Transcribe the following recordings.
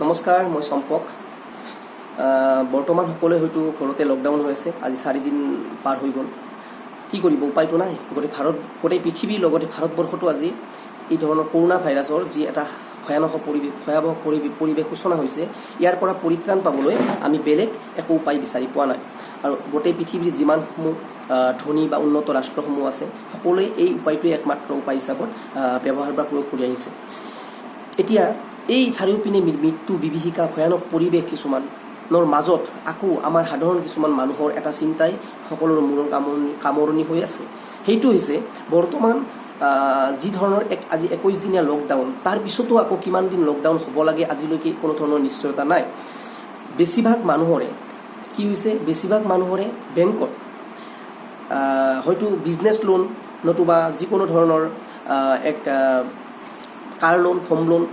নমস্কাৰ, মই চম্পক। বৰ্তমান সকলোৱে হয়তো ঘৰতে লকডাউন হৈ আছে। আজি 4 দিন পাৰ হৈ গ'ল। কি কৰিব, উপায়টো নাই। গোটেই ভাৰত, গোটেই পৃথিৱীৰ লগতে ভাৰতবৰ্ষতো আজি এই ধৰণৰ কৰোণা ভাইৰাছৰ যি এটা ভয়ানক পৰিৱেশ, ভয়াৱহ পৰিৱেশ সূচনা হৈছে, ইয়াৰ পৰা পৰিত্ৰাণ পাবলৈ আমি বেলেগ একো উপায় বিচাৰি পোৱা নাই। আৰু গোটেই পৃথিৱীৰ যিমানসমূহ ধনী বা উন্নত ৰাষ্ট্ৰসমূহ আছে, সকলোৱে এই উপায়টোৱে একমাত্ৰ উপায় হিচাপত ব্যৱহাৰ বা প্ৰয়োগ কৰি আহিছে। এতিয়া এই চাৰিওপিনে মৃত্যু বিভীষিকা, ভয়ানক পৰিৱেশ কিছুমানৰ মাজত আকৌ আমাৰ সাধাৰণ কিছুমান মানুহৰ এটা চিন্তাই সকলোৰে মূৰৰ কামৰণি হৈ আছে। সেইটো হৈছে বৰ্তমান যি ধৰণৰ এক আজি 21 দিনীয়া লকডাউন, তাৰ পিছতো আকৌ কিমান দিন লকডাউন হ'ব লাগে, আজিলৈকে কোনো ধৰণৰ নিশ্চয়তা নাই। বেছিভাগ মানুহৰে কি হৈছে, বেছিভাগ মানুহৰে বেংকত হয়তো বিজনেছ লোন নতুবা যিকোনো ধৰণৰ এক কাৰ লোন, হোম লোন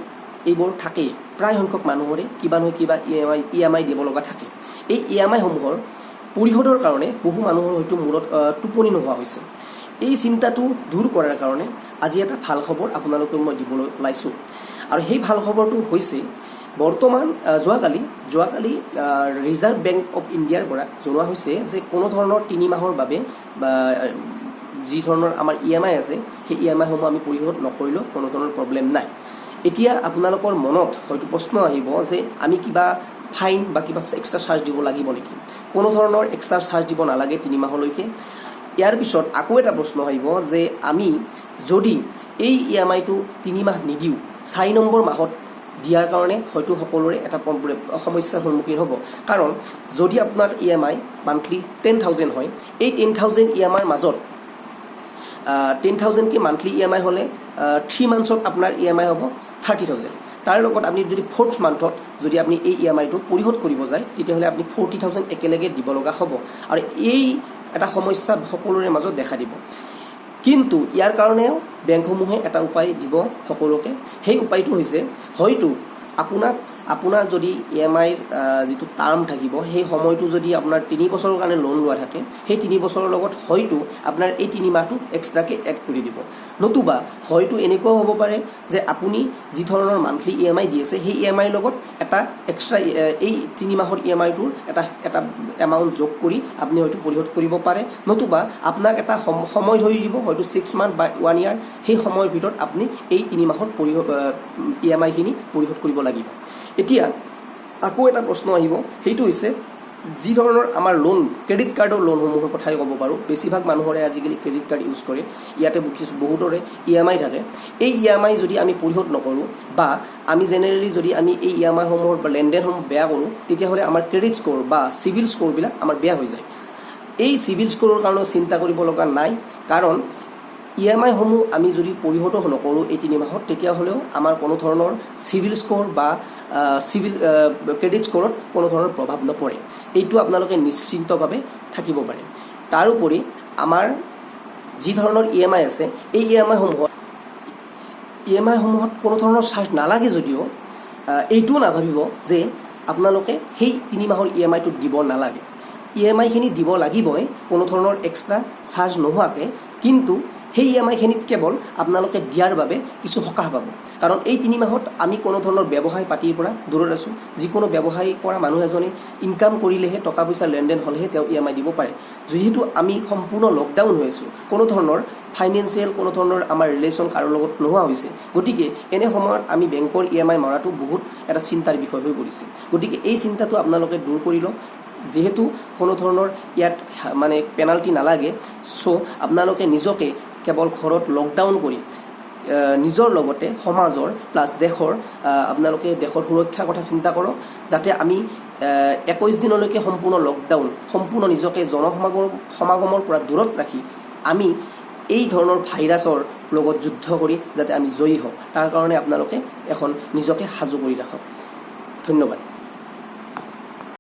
এইবোৰ থাকেই। প্ৰায় সংখ্যক মানুহৰে কিবা নহয় কিবা ই এম আই দিব লগা থাকে। এই ই এম আইসমূহৰ পৰিশোধৰ কাৰণে বহু মানুহৰ হয়তো মূৰত টোপনি নোহোৱা হৈছে। এই চিন্তাটো দূৰ কৰাৰ কাৰণে আজি এটা ভাল খবৰ আপোনালোকক মই দিবলৈ ওলাইছোঁ। আৰু সেই ভাল খবৰটো হৈছে, বৰ্তমান যোৱাকালি ৰিজাৰ্ভ বেংক অফ ইণ্ডিয়াৰ পৰা জনোৱা হৈছে যে কোনো ধৰণৰ 3 মাহৰ বাবে বা যি ধৰণৰ আমাৰ ই এম আই আছে, সেই ই এম আইসমূহ আমি পৰিশোধ নকৰিলেও কোনো ধৰণৰ প্ৰব্লেম নাই। এতিয়া আপোনালোকৰ মনত হয়তো প্ৰশ্ন আহিব যে আমি কিবা ফাইন বা কিবা এক্সট্ৰা চাৰ্জ দিব লাগিব নেকি? কোনো ধৰণৰ এক্সট্ৰা চাৰ্জ দিব নালাগে 3 মাহলৈকে। ইয়াৰ পিছত আকৌ এটা প্ৰশ্ন আহিব যে আমি যদি এই ই এম আইটো 3 মাহ নিদিওঁ, 4 নম্বৰ মাহত দিয়াৰ কাৰণে হয়তো সকলোৰে এটা সমস্যাৰ সন্মুখীন হ'ব। কাৰণ যদি আপোনাৰ EMI monthly 10,000 হয়, এই 10,000 ই এম আইৰ মাজত 10,000কৈ মান্থলি ই এম আই হ'লে 3 মান্থছত আপোনাৰ ই এম আই হ'ব 30,000। তাৰ লগত আপুনি যদি ফ'ৰ্থ মান্থত যদি আপুনি এই ই এম আইটো পৰিশোধ কৰিব যায়, তেতিয়াহ'লে আপুনি 40,000 একেলগে দিব লগা হ'ব আৰু এই এটা সমস্যা সকলোৰে মাজত দেখা দিব। কিন্তু ইয়াৰ কাৰণেও বেংকসমূহে এটা উপায় দিব সকলোকে। সেই উপায়টো হৈছে, হয়তো আপোনাৰ যদি ই এম আইৰ যিটো টাৰ্ম থাকিব, সেই সময়টো যদি আপোনাৰ 3 বছৰৰ কাৰণে লোন লোৱা থাকে, সেই 3 বছৰৰ লগত হয়তো আপোনাৰ এই 3 মাহটো এক্সট্ৰাকৈ এড কৰি দিব। নতুবা হয়তো এনেকুৱাও হ'ব পাৰে যে আপুনি যি ধৰণৰ মান্থলি ই এম আই দি আছে, সেই ই এম আইৰ লগত এটা এক্সট্ৰা এই 3 মাহৰ ই এম আইটোৰ এটা এমাউণ্ট যোগ কৰি আপুনি হয়তো পৰিশোধ কৰিব পাৰে। নতুবা আপোনাক এটা সময় ধৰি দিব, হয়তো 6 মান্থ বা ওৱান ইয়াৰ। সেই সময়ৰ ভিতৰত আপুনি এই 3 মাহৰ পৰিশোধ ই এম আইখিনি পৰিশোধ কৰিব লাগিব। এতিয়া আকৌ এটা প্ৰশ্ন আহিব। সেইটো হৈছে, যি ধৰণৰ আমাৰ লোন, ক্ৰেডিট কাৰ্ডৰ লোনসমূহৰ কথাই ক'ব পাৰোঁ, বেছিভাগ মানুহৰে আজিকালি ক্ৰেডিট কাৰ্ড ইউজ কৰে। ইয়াতে কিছু বহুতৰে ই এম আই থাকে। এই ই এম আই যদি আমি পৰিশোধ নকৰোঁ বা আমি জেনেৰেলি যদি আমি এই ই এম আইসমূহৰ বা লেনদেনসমূহ বেয়া কৰোঁ, তেতিয়াহ'লে আমাৰ ক্ৰেডিট স্ক'ৰ বা চিভিল স্ক'ৰবিলাক আমাৰ বেয়া হৈ যায়। এই চিভিল স্ক'ৰৰ কাৰণেও চিন্তা কৰিব লগা নাই। কাৰণ ই এম আইসমূহ আমি যদি পৰিশোধ নকৰোঁ এই 3 মাহত, তেতিয়াহ'লেও আমাৰ কোনো ধৰণৰ চিভিল স্ক'ৰ বা চিভিল ক্ৰেডিট স্ক'ৰত কোনো ধৰণৰ প্ৰভাৱ নপৰে। এইটো আপোনালোকে নিশ্চিন্তভাৱে থাকিব পাৰে। তাৰোপৰি আমাৰ যি ধৰণৰ ই এম আই আছে, এই ই এম আইসমূহত কোনো ধৰণৰ চাৰ্জ নালাগে যদিও এইটোও নাভাবিব যে আপোনালোকে সেই 3 মাহৰ ই এম আইটো দিব নালাগে। ই এম আইখিনি দিব লাগিবই, কোনো ধৰণৰ এক্সট্ৰা চাৰ্জ নোহোৱাকৈ। কিন্তু সেই ই এম আইখিনিত কেৱল আপোনালোকে দিয়াৰ বাবে কিছু সকাহ পাব। কাৰণ এই 3 মাহত আমি কোনো ধৰণৰ ব্যৱসায় পাতিৰ পৰা দূৰত আছোঁ। যিকোনো ব্যৱসায় কৰা মানুহ এজনে ইনকাম কৰিলেহে, টকা পইচা লেনদেন হ'লেহে তেওঁ ই এম আই দিব পাৰে। যিহেতু আমি সম্পূৰ্ণ লকডাউন হৈ আছোঁ, কোনো ধৰণৰ ফাইনেন্সিয়েল, কোনো ধৰণৰ আমাৰ ৰিলেশ্যন কাৰো লগত নোহোৱা হৈছে। গতিকে এনে সময়ত আমি বেংকৰ ই এম আই মৰাটো বহুত এটা চিন্তাৰ বিষয় হৈ পৰিছে। গতিকে এই চিন্তাটো আপোনালোকে দূৰ কৰি লওক। যিহেতু কোনো ধৰণৰ ইয়াত মানে পেনাল্টি নালাগে, চ' আপোনালোকে নিজকে কেৱল ঘৰত লকডাউন কৰি নিজৰ লগতে সমাজৰ প্লাছ দেশৰ আপোনালোকে দেশৰ সুৰক্ষাৰ কথা চিন্তা কৰক, যাতে আমি 21 দিনলৈকে সম্পূৰ্ণ লকডাউন, সম্পূৰ্ণ নিজকে সমাগমৰ পৰা দূৰত ৰাখি আমি এই ধৰণৰ ভাইৰাছৰ লগত যুদ্ধ কৰি যাতে আমি জয়ী হওঁ, তাৰ কাৰণে আপোনালোকে এখন নিজকে সাজু কৰি ৰাখক। ধন্যবাদ।